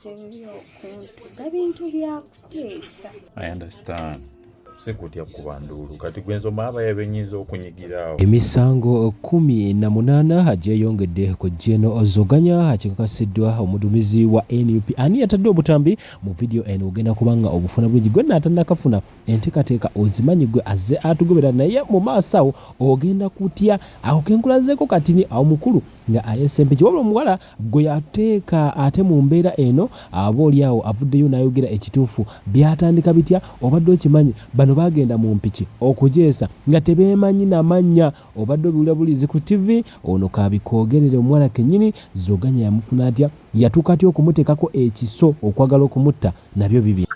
Nze ebyokuntuga bintu byakuteesa. I understand. Sikutya kuba nduulu kati gwe nsoma abaye benyinza okunyigiraawo. Emisango 18 gyeyongedde ku Gen Zoganya kikakasiddwa omuduumizi wa nup. Ani yatadde obutambi mu vidiyo eno? Ogenda kuba nga obufuna bulungi gwe naatanakafuna enteekateeka ozimanyi gwe azze atugobera naye mu maaso awo ogenda kutya ako kenkulazeeko katini awo mukulu nga ayesa empiki wabula omuwala gwe yateeka ate mu mbeera eno aba oli awo avuddeyo n'ayogera ekituufu byatandika bitya obadde okimanyi bano bagenda mu mpiki okugyesa nga tebeemanyi na mannya obadde obiwulira bulizi ku ttivi ono kabikwogerere omuwala kennyini zoganya yamufuna atya yatuuka atya okumuteekako ekiso okwagala okumutta nabyo bibi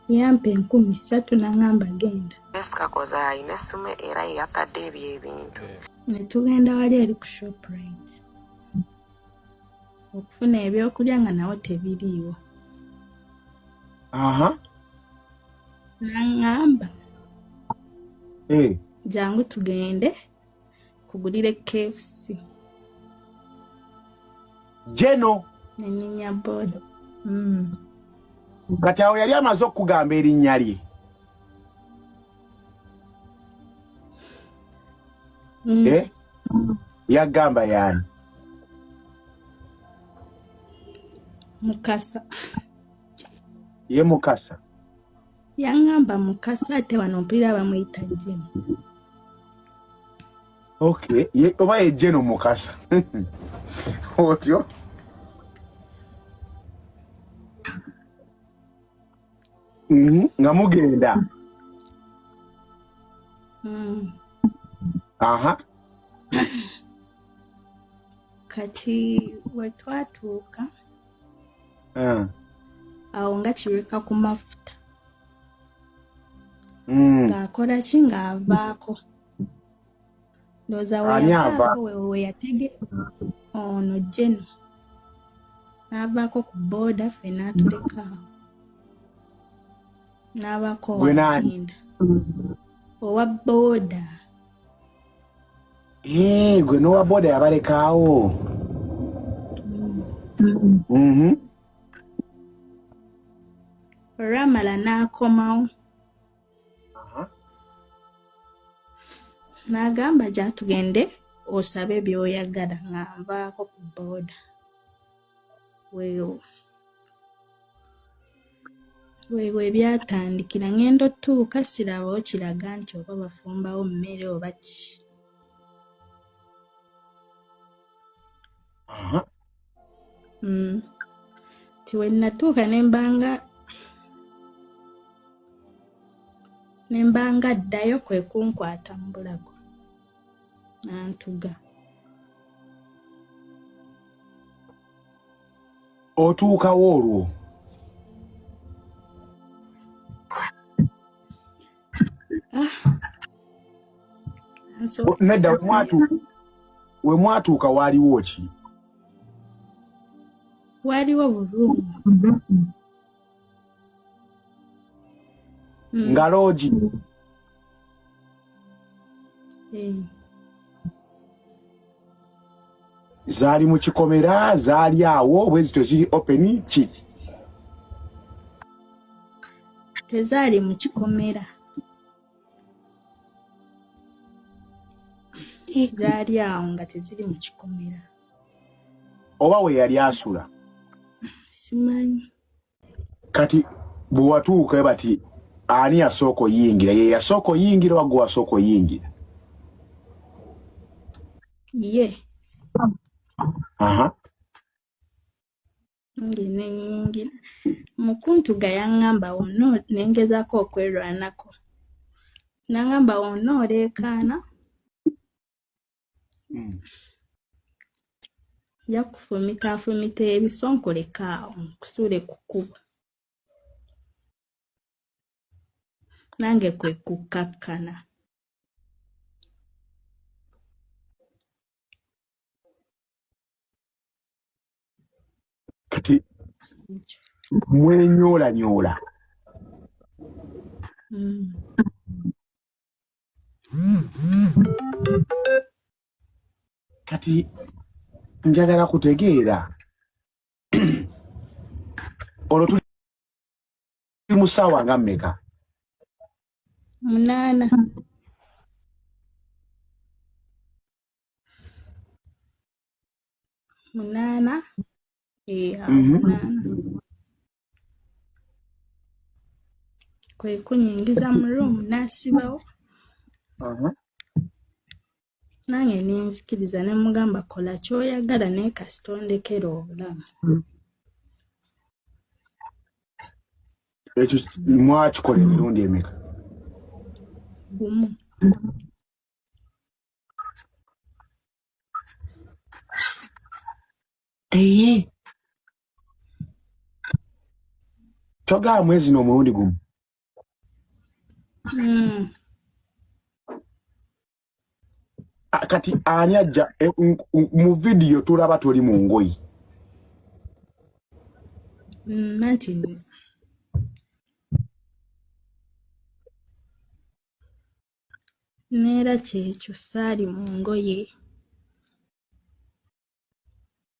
Yampa 3000 n'angamba genda. Jessica Koza y'alina essimu era ye yatadde ebyo ebintu. Ne tugenda wali eri ku Shoprite okufuna ebyokulya nga nawo tebiriiwo. Aha. N'angamba Eh. jangu tugende kugulire KFC. Jeno. Ne nninnya boda. Kati awo yali amaze okukugamba erinnya lye. Eh? Yagamba yaani? Mukasa. Ye Mukasa. Yaŋŋamba Mukasa ate wano mpulira bamuyita Jeno. Okay, ye oba ye Jeno Mukasa. Otyo. Nga mugenda. Aha. Kati we twatuuka awo nga kireka ku mafuta. Ng'akola ki ng'avaako. Ndowooza we Ani ava? yavaako we yatege ono Jeno. N'avaako ku booda ffe n'atuleka awo. N'abaako Gwe n'ani? wagenda. Owa booda. Eh, gwe n'owa booda yabalekaawo. Olwamala n'akomawo. N'agamba ja tugende osabe by'oyagala nga nvaako ku booda. Weewo. Weewo ebyatandikira ngenda otuuka sirabawo kiraga nti oba bafumbawo mmere oba ki. Ti we nnatuuka ne mbanga addayo kwe kunkwata mu bulago n'antuga. Otuukawo olwo? Nedda, we mwatuuka waaliwo ki? Waaliwo buruumu. Nga loogi? Zaali mu kikomera, zaali awo bwe zityo ziri open ki? Tezaali mu kikomera. Zaali awo nga teziri mu kikomera. Oba we yali asula? Simanyi. Kati bwe watuuka bati ani yasooka oyingira? Ye yasooka oyingira oba gwe wasooka oyingira? Ye. Aha. Nge ne nnyingira. Mu kuntuga yaŋŋamba wonna ne ngezaako okwerwanako. N'aŋŋamba wonna oleekaana. Nja kufumita afumita ebiso nkuleke awo nkusuule ku kkubo. Nange kwe kukkakkana. Kati mwenyoolanyoola. Kati njagala kutegeera Olwo tuli mu ssaawa nga mmeka? 8. 8, awo 8. Kwe kunyingiza mu room n'asibawo. Nange ne nzikiriza ne mugamba kola ky'oyagala naye kasita ondekera obulamu. Ekyo mwakikola emirundi emeka? Gumu. Eye. Togamba mwezi n'omulundi gumu. Kati ani ajja mu vidiyo tulaba toli mu ngoyi. Anti neera kyekyo saali mu ngoye.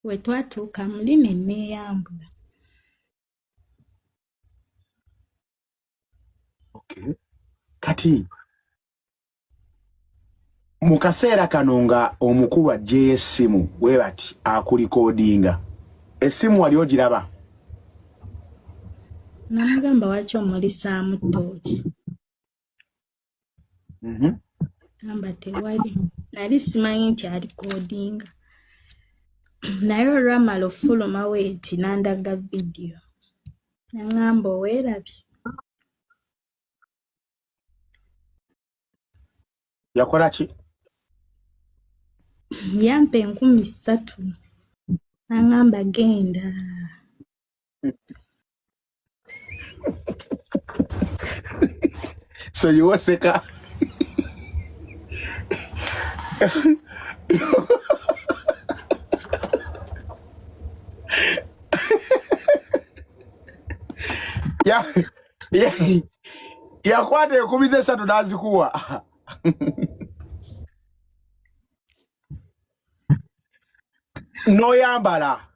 We twatuuka muli ne neeyambula. Okay. Kati mu kaseera kano nga omukulu aggyeyo essimu we bati akulikodinga, essimu wali ogiraba? Namugamba waki omulisaamu ttooki? Gamba tewali. Nali simanyi nti alikodinga. Naye olwamala ofuluma weeti n'andaga vidiyo. N'aŋŋamba oweerabye. Yakola ki? Yampa 3,000. N'aŋŋamba genda. So you waseka. Yakwata 3,000 n'azikuwa. N'oyambala.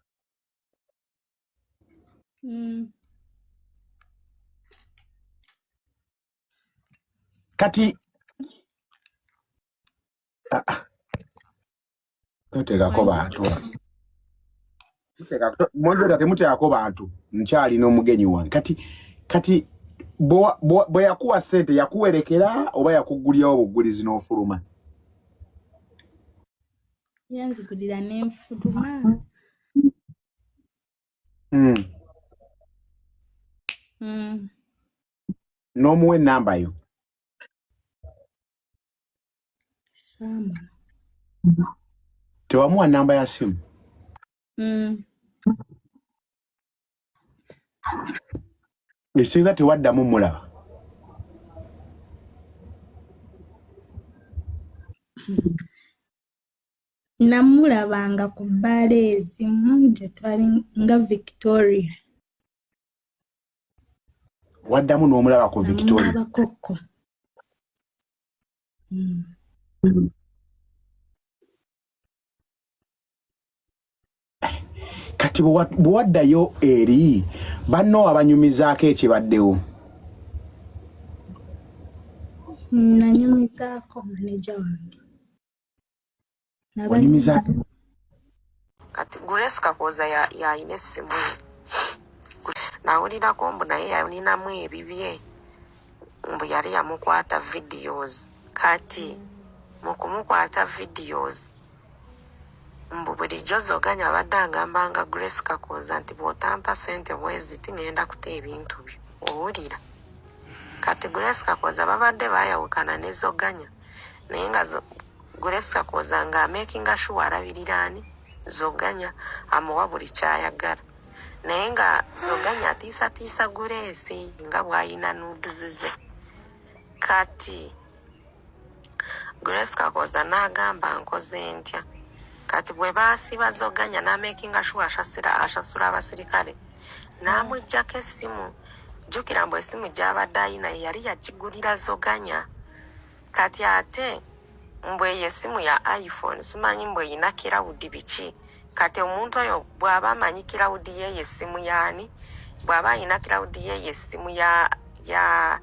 Kati toteekako bantu. Mwogera temuteekako bantu. Nkyalina omugenyi wange. Kati bwe yakuwa ssente yakuwerekera oba yakugulyawo obugulizi n'ofuluma? Yanzigulira n'enfuluma. N'omuwa ennamba yo? Saamuwa. Tewamuwa nnamba ya ssimu? Ekisinza tewaddamu mulaba? Namulabanga ku bbaala ezimu gye twali nga Victoria. Waddamu n'omulaba ku Victoria? Namulabako ko. Kati bwe waddayo eri banno abanyumizaako ekibaddewo? Nanyumizaako maneja wange. Wanyumizaako? Kati Grace Kakooza yalina essimu ye. Nawulirako mbu naye yalinamu ebibye, mbu yali yamukwata videos. Kati mu kumukwata videos, mbu bulijjo Zoganya abadde agambanga Grace Kakooza nti bw'otampa ssente bweziti ngenda kuta ebintu byo. Owulira? Kati Grace Kakooza babadde baayawukana ne Zoganya, naye nga Grace Kakooza ng'amakinga sure alabirira ani? Zoganya, amuwa buli ky'ayagala. Naye nga Zoganya atiisatiisa Grace nga bw'alina nudes ze. Kati Grace Kakooza n'agamba nkoze ntya? Kati bwe baasiba Zoganya n'amakinga sure asasula abasirikale, n'amuggyako essimu. Jjukira mbu essimu gy'abadde ayina ye yali yagigulira Zoganya. Kati ate mbu eyo essimu ya iPhone simanyi mbu eyina cloud biki. Kati omuntu oyo bw'aba amanyi cloud yeeyo essimu y'ani? Bw'aba alina cloud ye yessimu ya ya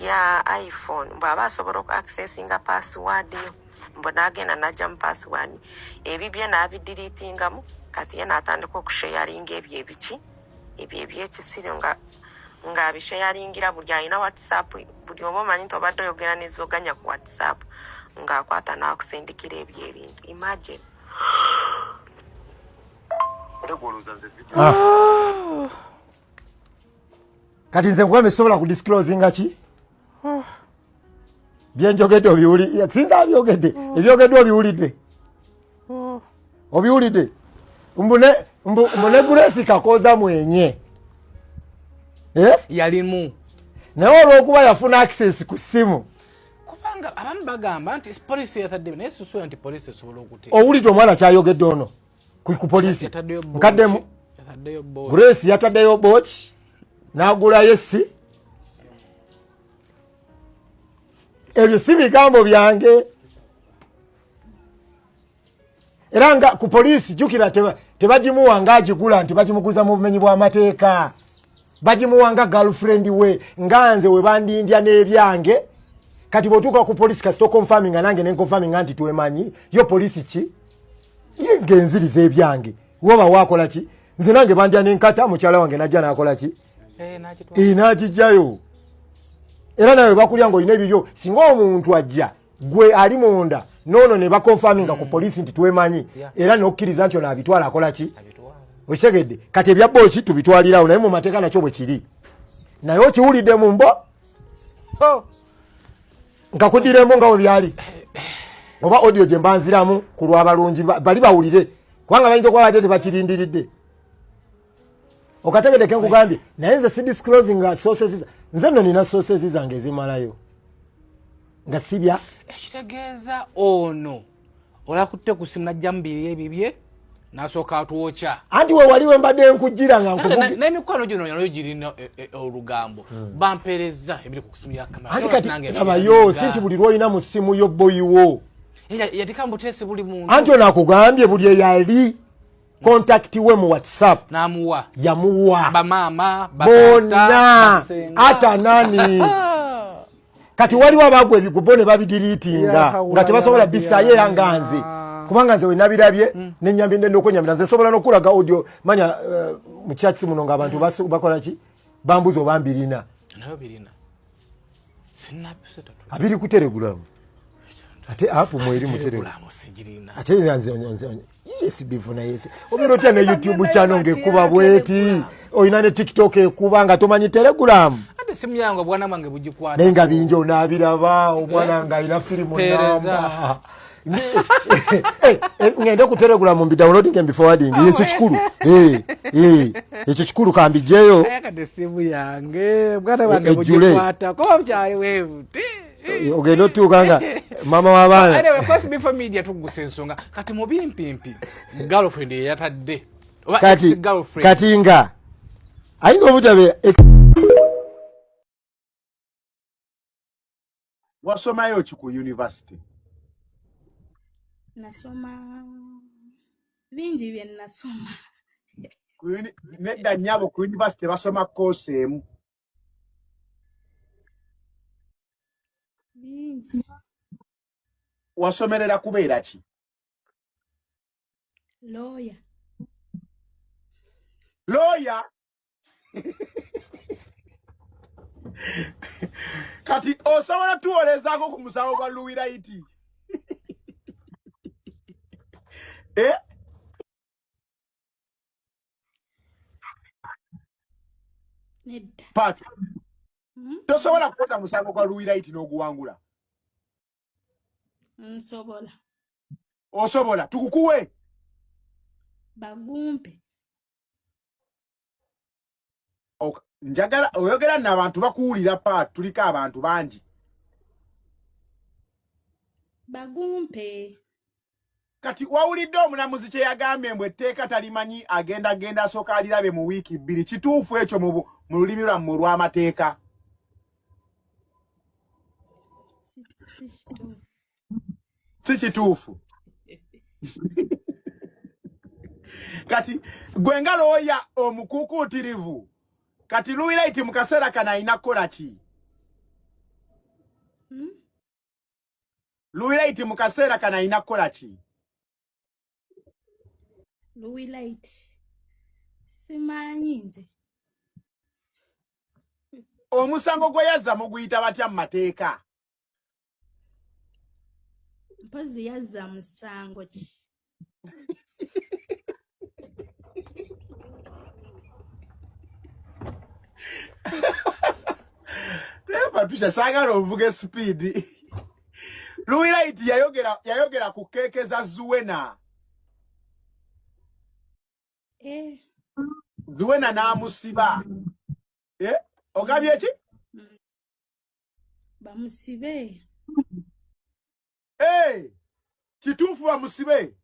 ya iPhone, bw'aba asobola oku accessinga password yo, mbu n'agenda n'ajja mu password ebibye n'abidiriitingamu. Kati ye n'atandika okusheyaringa ebyo ebiki ebyo ebyekisiru nga ng'abisheyaringira buli alina WhatsApp. Buli oba omanyi nti obadde oyogera ne Zoganya ku WhatsApp, ng'akwata n'akusindikira ebyo ebintu. Imagine. Ah. Kati nze nkugambe sobola ku disclosinga ki byenjogedde obiwulidde, sinza abyogedde, ebyogeddwa obiwulidde, obiwulidde. Mbu ne Grace Kakooza mwenye, eh? Yalimu. Naye olwokuba yafuna access ku ssimu. Kubanga abamu bagamba nti polisi yatadde, naye susuula nti polisi esobola okute. Owulidde omwana kyayogedde ono ku polisi nkaddemu. Grace yataddeyo boki n'agulayo essi. Ebyo si bigambo byange. Era nga ku poliisi, jjukira, tebagimuwa nga agigula nti bagimuguza mu bumenyi bw'amateeka. Bagimuwa nga girlfriend we, nga nze we bandindya n'ebyange. Kati bw'otuuka ku poliisi, kasita okonfaminga nange nenkonfaminga nti twemanyi, yo poliisi ki ye ng'enziriza ebyange. Woba wakola ki, nze nange bandya nenkata, mukyala wange najja nakola ki? Eh, n'agijjayo. Era nawe bakulya ng'olina ebiryo. Singa omuntu ajja, gwe ali munda noono, ne bakonfaminga ku poliisi nti twemanyi, era nokkiriza nti ono abitwala akola ki, okitegedde? Kati ebya booki tubitwalirawo, naye mu mateeka nakyo bwe kiri. Naye okiwulidde mu mbo. Oh. Nkakuddiremu nga bwe byali, oba audio gye mba nziramu ku lw'abalungi bali bawulire, kubanga bayinza okuba badde tebakirindiridde. Okategedde kenkugambye? Naye nze si disclosing sources. Nze nno nina sources zange ezimalayo nga sibya. Ekitegeeza ono olakutte ku simu najjamu biri ebibye nasooka atwokya. Anti we wali we mbadde nkujjira nga nkuvugi. N'emikwano gino nayo girina olugambo. Bampeereza ebiri ku simu ya kamera. Anti kati labayo, si nti buli lwolina mu ssimu yo boyiwo. Yatika mbuteesi buli muntu. Anti ono akugambye buli eyali contact we mu WhatsApp namuwa. Yamuwa. Bamaama. Bonna, ata nani. Kati waliwo abagwa ebigubo ne babidiriitinga nga tebasobola bisaayo. Era nga nze, kubanga nze wenabirabye nenyambidde nokunyambira, nze nsobola nokulaga audio. Manya mu chats muno nga abantu bakola ki, bambuza oba mbirina. Nayo birina sinabiseta. Abiri ku Telegram, ate app mweri mu Telegram. Sigirina. Ate nze yes, bivuna yes. Obeera otya ne YouTube channel ng'ekuba bweti, olina ne TikTok ekuba, nga tomanyi Telegram? Ate simu yange obwana bwange bugikwata. Naye nga bingi onaabiraba, omwana nga alina firimu. Peereza. Namba. Eh, ngende ku Telegram mbi downloading mbi forwarding. Ekyo kikulu. Eh, ekyo kikulu, kambijeyo. Aya kati esimu yange bwana bwange Ejjule. bugikwata kuba bukyali webuti. Ogenda otuuka nga mama w'abaana. Anyway, first before media tugusa ensonga kati mu bimpimpi, girlfriend yeyatadde oba Kati ex girlfriend. Kati nga ayinza obutabeera Wasomayo ki ku university? Nasoma bingi bye nasoma. Nedda nnyabo, ku university basoma koosi emu. Bingi. Wasomerera kubeera ki? Lawyer. Lawyer. Kati osobola tuwolezaako ku musango gwa Luwiraiti, eh? Nedda. Pat, Hmm? tosobola kukoza musango gwa Luwiraiti n'oguwangula? Nsobola. Osobola? Tukukuwe? Bagumpe. Njagala oyogera n'abantu bakuwulira. Pat, tuliko abantu bangi. Bagumpe. Kati wawulidde omulamuzi kye yagambye, mbu etteeka talimanyi, agenda genda asooka alirabe mu wiiki 2. Kituufu ekyo mu lulimi lwammwe olw'amateeka? Si kituufu. Si kituufu. Kati gwe nga looya omukuukuutirivu. Kati Luwilight mu kaseera kano alina kukola ki? Hmm? Luwilight mu kaseera kano alina kukola ki? Luwilight simanyi nze. Omusango gwe yazza muguyita batya mu mateeka? Mpozi yazza musango ki? Naye Patricia saagala ovuge sipiidi. Luwilight yayogera ku keeke za Zuwena. Eh. Zuwena n'amusiba. Eh? Ogambye ki? Bamusibe. Hey! Kituufu bamusibe.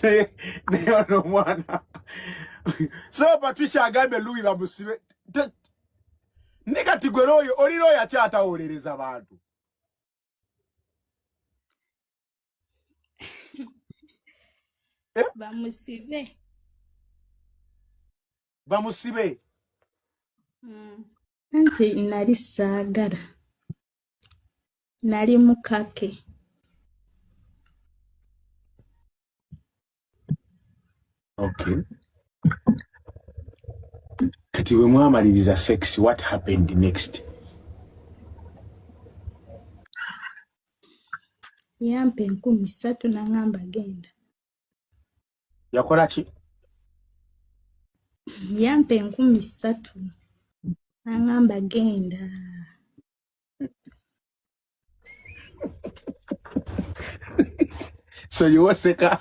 Naye ono omwana. So Patricia agambye Louis bamusibe. Ne kati gwe looyo oli looyo akyatawolereza bantu. Eh? Bamusibe. Bamusibe. Anti nali saagala. Nali mukake. Okay. Kati bwe mwamaliriza sex, what happened next? Yampa 3,000 n'angamba genda. Yakola ki? Yampa 3,000 n'angamba genda. So you waseka.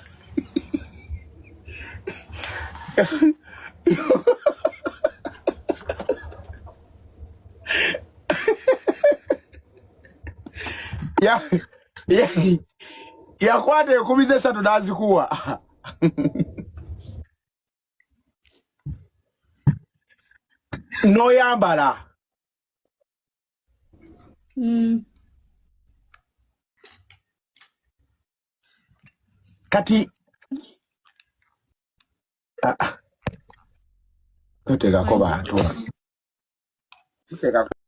Ya ya yakwata 3,000 n'azikuwa. N'oyambala. Kati ah, ah. Toteekako bantu. Toteekako.